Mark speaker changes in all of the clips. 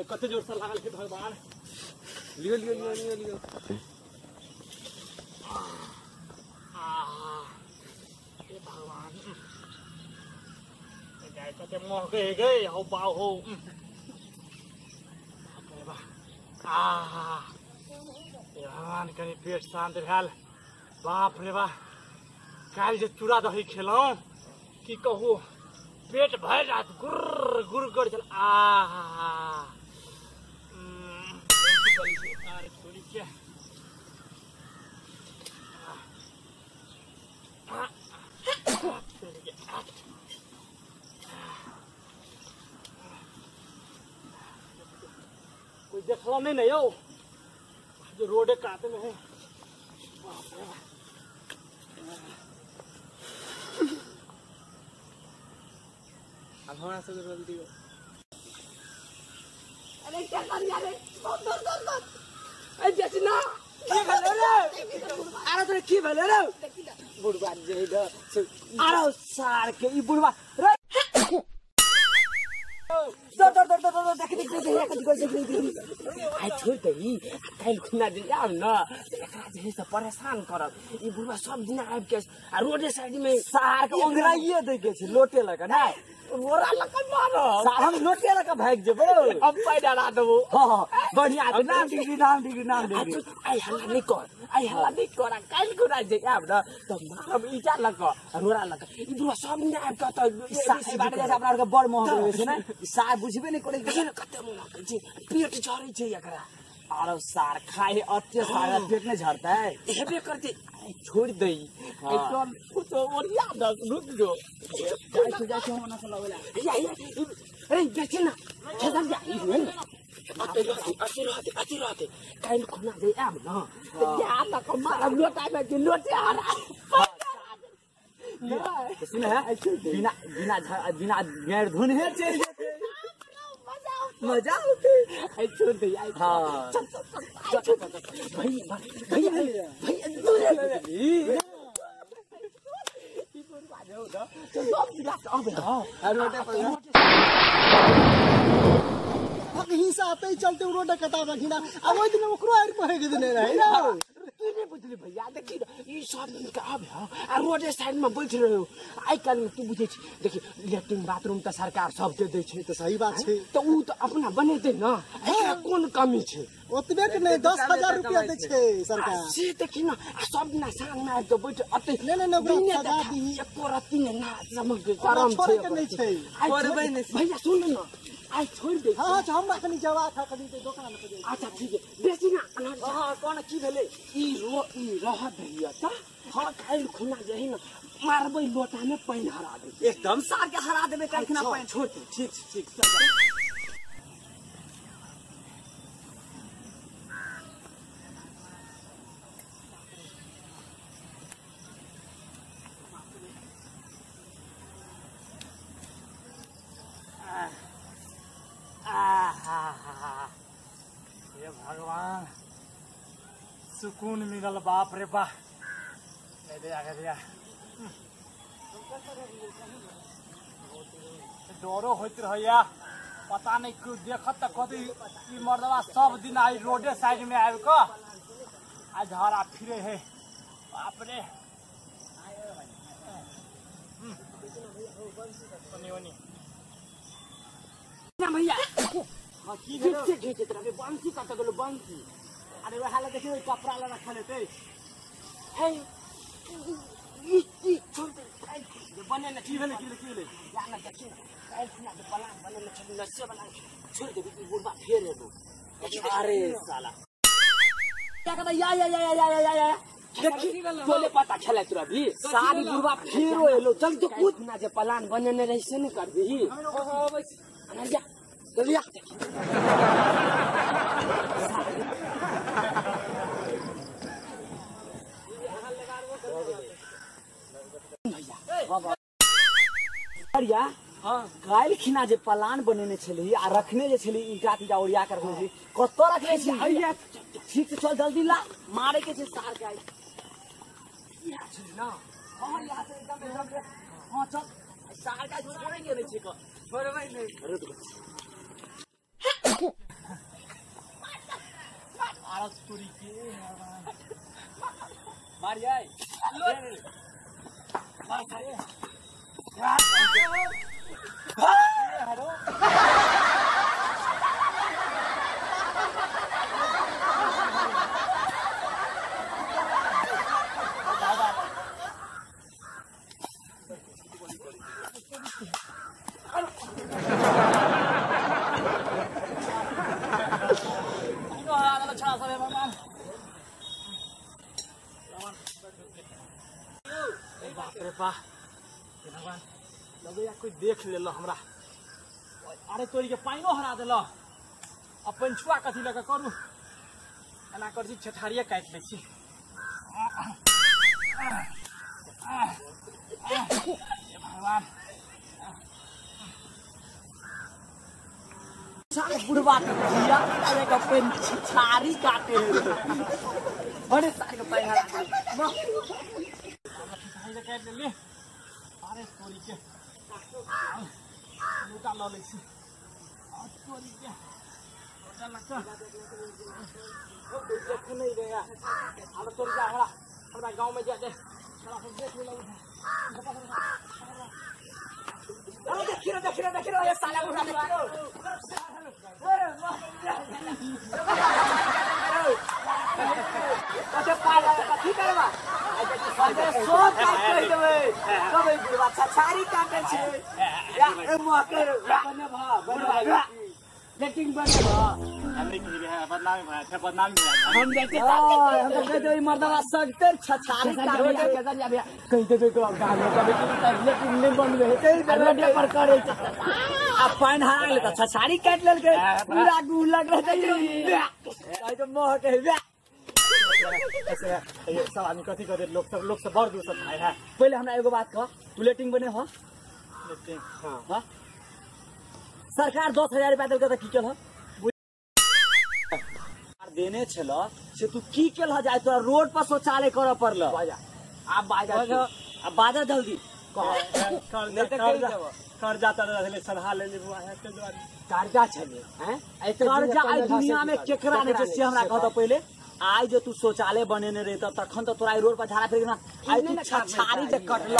Speaker 1: कते जोर से लागल है भगवान।
Speaker 2: लियो लियो लियो लियो लियो।
Speaker 1: हे भगवान जाय कते मोह गए गए हो बाव हो। आ हे भगवान कनी पेट शांत भेल। बाप रे बा काल्हि जे चूड़ा दही खेलहुँ की कहू पेट भरि रात गुर गुर कर छल। आ कोई देखला नहीं ना यो जो रोडे काते में है। बाप रे बा
Speaker 2: अब हमरा सब रोल दियो।
Speaker 3: अरे क्या कर यार दौड़ दौड़ दौड़ दौड़। ए जसना
Speaker 2: की भेलै रे? अरे तोरे की भेलै रे? बुढ़वा जे the अरे सार के ई बुढ़वा रे दौड़ दौड़ दौड़ दौड़ देख देख देख देख देख देख।
Speaker 3: आई छोड़ दही काल्हि खुना जे आब न एकरा जे से परेशान करब। ई बुढ़वा सब दिन आबि के आ रोडे साइड में
Speaker 2: सार के ओंघराइए दै के छै लोटे लग नै
Speaker 3: बोरा लग मारब।
Speaker 2: सार हम लोटे लग भागि जेबै
Speaker 3: हम पाइ डरा देबो।
Speaker 2: हां बढ़िया नाम डिग्री नाम डिग्री नाम डिग्री।
Speaker 3: आई हल्ला नहीं कर आई हल्ला नहीं कर। काल्हि खुना जे आब न त मारब ईटा लग रोड़ा लग। ई बुढ़वा सब दिन आबि के त
Speaker 2: ई बाटे जे अपना आर के बड़ महग रहै छै ने सार बुझबे नै करै
Speaker 3: छै कते महग छै पेट झरै छै एकरा।
Speaker 2: आरो सार खाए अत्य सार पेट नहीं झरता है
Speaker 3: हेबे करते। छोड़ दई एकदम कुछ ओरिया दस रुक जो
Speaker 2: जाय छै जाय छै हम ओना से लगेला।
Speaker 3: या या अरे बेचे ना खेदम जा ई ने अते रहते रहते अते रहते काल्हि खुना जे आब न त या त मारब लोटा में के लोटे हरा।
Speaker 2: सुन है बिना बिना बिना गैर धुन है चल जेते मजा आते।
Speaker 3: आई छोड़ दे आई।
Speaker 2: हां
Speaker 3: चल चल चल भैया भैया भैया दूर है ई बुढ़वा जो न चल सब दिला अब हां
Speaker 2: रोडे पर
Speaker 4: हक हिंसा आते ही चलते रोड कता रखिना आ ओइ दिन ओकरो आर पहे के देने रहे ना।
Speaker 3: तू नहीं बुझली भैया देखी ई सब दिन के आब ह आ रोडे साइड में बैठ रहो। आइ काल्हि में तू बुझै छी देखी लैट्रिन बाथरूम त सरकार सबके दै छै
Speaker 4: त सही बात छै
Speaker 3: त ऊ त अपना बनेतै न एकरा कोन कमी छै?
Speaker 4: ओतबे के नहीं 10,000 रुपया दै छै सरकार
Speaker 3: से देखी न। आ सब दिना साँझ में आबि के बैठ अते
Speaker 4: नहीं नहीं ओकरा सजा दीही
Speaker 3: एको रत्ती ने ना समझ के शरम
Speaker 4: छोड़े के नहीं छै
Speaker 2: करबै नहीं
Speaker 3: भैया सुन न आई छोड़ दे।
Speaker 4: हां हमरा कनी जवा था कनी ते दुकान पर जाई।
Speaker 3: अच्छा ठीक है बेसी ना अनार।
Speaker 2: हां कोन की भेलै
Speaker 3: ई रो ई रह दैया त हां काल्हि खुना जही न मारबै लोटा में पानि हरा देबै
Speaker 2: एकदम सार के हरा देबै काल्हि खुना पानि
Speaker 3: छोड़ दे।
Speaker 2: ठीक ठीक
Speaker 1: हे भगवान सुकून मिलल बाप रे बा। नहीं दे आगे दिया डरो होइत रहैया पता नहीं क्यों देखत त कथी ई मर्दवा सब दिन आई रोडे साइड में आबि क आ झड़ा फिरे है बाप रे। ओनी ओनी
Speaker 3: ना भैया
Speaker 2: हां की भेल
Speaker 3: से घिचैत रहबै बंसी कत गेलो बंसी।
Speaker 2: अरे वएह लग देखियौ कपड़ा लग रखल हेतै।
Speaker 3: हे ई ई छोड़ दे काल्हि बने न
Speaker 2: की भेलै की भेलै की भेलै
Speaker 3: या न देखी काल्हि खुना जे पलान बने न छली न से बना छोड़ देबी ई बुढ़वा फेर एबो।
Speaker 2: अरे साला क्या कहता या या या या या या
Speaker 3: देखी तोले पता खेलैत रहबी सारी बुढ़वा फेरो एलो चल तो कूद ना जे पलान बनेने रही से नहीं करबी। अनरिया चलिया
Speaker 2: भैया काल्हि खिना जे पलान बनेने छली आ रखने जे छली ईंटा तीटा ओरिया के रखने छली कतऽ रखने छी भैया? ठीक से चल जल्दी ला मारे के छै सार के।
Speaker 3: इहा छै ना
Speaker 2: हां यहाँ से एकदम एकदम हां चल सार के छोड़ेंगे नहीं छै छोड़बै नहीं।
Speaker 3: रुक
Speaker 1: मारत तुरी के
Speaker 2: मार जाए
Speaker 1: मार भगवान लगैया कोई देख लेल हमरा। अरे तोरी के पानिओ हरा देल। अब पंछुआ कथी लऽ कऽ करू, एना कर छी छेठारिये काटि लै छी। भगवान
Speaker 2: बुढ़वा के पेन छारी काटे बड़े सारे के पानि हरा देल।
Speaker 1: काटि लेली। अरे तोरी के लोटा लऽ लै छी। तोरी के लोटा लऽ कऽ देख नहि गया। आब तोरी जा हमरा हमरा गाँव में जा दे। देख लेलहुँ।
Speaker 2: देखियो देखियो देखियो ये साला बुढ़ा देखियो। अरे पागल कथी करबा? अरे सब काट कहि देबै सब बुढ़वा छछारी काटे छै। या ए मकर बने भा बुढ़वा लेकिन बने भा
Speaker 1: हम नहीं कहि रहे बदनामी भा छै, बदनामी भा
Speaker 2: हम जाते हम तो कहि देबै मर्दवा सगतर छछारी काटे छै। कहि देबै को गाल में कभी लेकिन नहीं बनबे हेतै रोडे पर करे आ पानि हरा गेलै त छछारी काटि लेलकै पूरा गुह लग रहै छै तो मोह के
Speaker 1: ऐसे सब आदमी कथी करे। लोग सब बड़ दूर सब भाई है।
Speaker 2: पहले हमरा एगो बात कह, तू लेटिंग बने हो?
Speaker 1: लेटिंग हां
Speaker 2: हां। सरकार 10,000 रुपया देलकै त की केलह? देने छल से तू की केलह? जाय तोरा रोड पर शौचालय करऽ पड़ल। बाजा आब बाजा अब बाजा जल्दी
Speaker 1: कर्जा त रहले सलाह लेली बुआ है के दुआरे
Speaker 3: कर्जा छले हैं।
Speaker 2: कर्जा आई दुनिया में केकरा नै छै से हमरा कह त पहले। आई जे तू शौचालय बनेने रहे तखन त तोरा रोड पर झाड़ा फेंक ना। आई तू छछारी जे कटल ह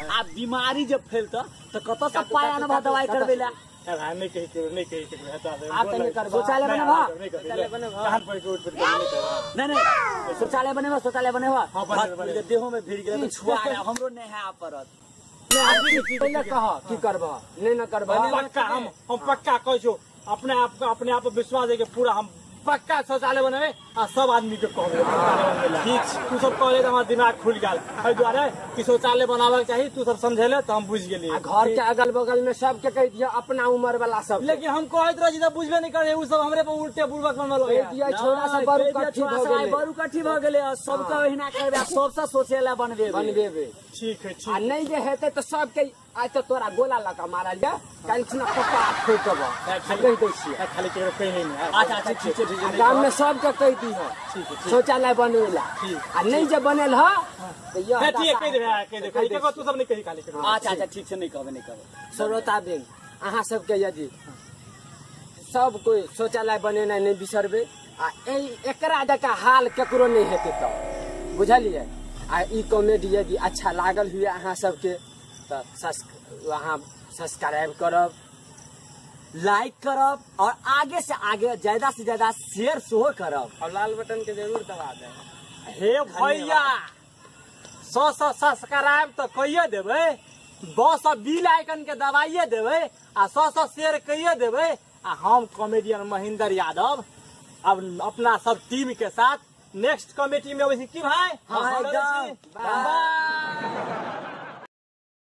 Speaker 2: आ बीमारी जे फैलत त कत से पाय आनबा दवाई करबे ला?
Speaker 1: भाई नहीं कही के नहीं कही के
Speaker 3: आप तने करबा
Speaker 2: शौचालय बनबा
Speaker 1: कहां पर के उठ पर
Speaker 2: नहीं नहीं शौचालय बनेबा शौचालय बनेबा जे देहो में भिड़ गेल त छुआ हमरो नहीं है परत।
Speaker 3: पहले कह की करबा नहीं न करबा।
Speaker 1: पक्का हम पक्का कहै छौ अपने आप पर विश्वास है कि पूरा हम पक्का शौचालय बनेबै आ सब आदमी के कहबै शौचालय। ठीक तू सब कहले त हमर दिमाग खुल गेल एहि दुआरे कि शौचालय बनाबऽ के चाही। तू सब समझेले त हम बुझि गेलियै।
Speaker 3: आ घर के अगल बगल में सबके कहि दियो अपना उम्र वाला सब।
Speaker 1: लेकिन हम कहैत रही त बुझबे नहीं करे उ सब हमरे पर उल्टे बुड़बक बनबऽ लगै।
Speaker 3: छोरा सब बड़ू कट्ठी भ गेलै,
Speaker 2: बड़ू कट्ठी भ गेलै। सबके ओहिना करबै सबसे सोचेला बनबेबै
Speaker 3: बनबेबै।
Speaker 1: ठीक है ठीक।
Speaker 3: आ नहीं जे हेतै त सबके आइ त तोरा गोला लगा मारल जा काल्हि खुना कपार ठोकब कहि दै छियै।
Speaker 1: खाली केकरो कहि नहि।
Speaker 2: अच्छा अच्छा ठीक छै ठीक छै।
Speaker 3: गाम में सबके कहि दिह शौचालय बनबेला आ नहीं जे बनल ह त यह
Speaker 1: ठीक कहि देबै कहि दे कहि के तू सब नहीं कहि खाली केकरो।
Speaker 2: अच्छा अच्छा ठीक छै नहीं कहबै नहीं कहबै।
Speaker 3: श्रोता बेन अहाँ सबके यदि सब कोई शौचालय बनेनाइ नहीं बिसरबै आ एकरा जकाँ हाल केकरो नहीं हेतै त बुझलियै। आ ई कॉमेडी यदि अच्छा लागल हुए अहाँ सबके त अहाँ सब्सक्राइब करब,
Speaker 2: लाइक करब और आगे से आगे ज्यादा से ज्यादा शेयर सेहो करब
Speaker 3: और लाल बटन के जरूर दबा देब।
Speaker 1: हे भैया 100 सब्सक्राइब तो कहिए देबै, 10 बेल आइकन के दबाइए देबै आ 100 शेयर कहिए देबै। आ हम कॉमेडियन महेंद्र यादव अब अपना सब टीम के साथ नेक्स्ट कमेटी में अबै छी की भाई?
Speaker 2: हाँ, एकदम। बाय।